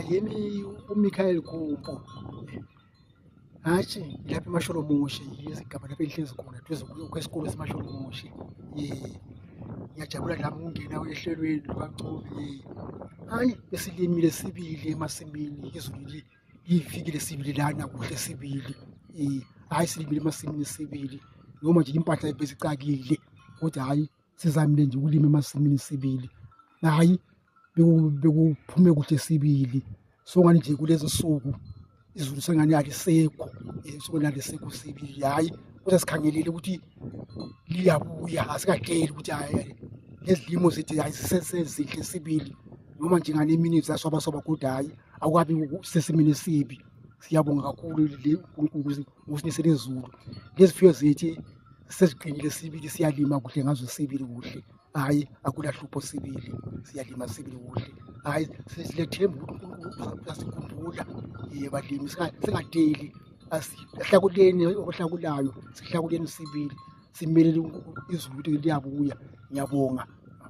Yimi uMichael Gumbo. Hathi lapha eMasholomushe izigaba lapha enhlezi khona duze kwesikole seMasholomushe. Ngiyajabula nami ukungena ehlelweni likaCobi. Hayi besilimile sibili emasimini izulu lifikile sibili lana kuhle sibili. Hayi silimile emasimini sibili noma nje impahla bezicakile kodwa hayi sizamile nje ukulima emasimini sibili. Hayi bekuphume kuhle sibili. So ngani nje kulezi nsuku izulu sengani alisekho sokuna lisekho sibili. Hayi kodwa sikhangelele ukuthi liyabuya asikadeli ukuthi hayi lezilimo zethu hayi sisezinhle sibili noma nje ngane minutes asoba kodwa hayi akukabi sesimini esibi. Siyabonga kakhulu uNkulunkulu ngosinisele izulu lezifiyo zethu sesiqinile sibili siyalima kuhle ngazo sibili kuhle. Hayi akulahlupho sibili siyalima sibili kuhle. Hayi silethemba ukuthi uNkulunkulu uyasikhumbula balimi singadeli asihlakuleni okuhlakulayo sihlakuleni sibili simelele izulu ukuthi liyabuya. Ngiyabonga.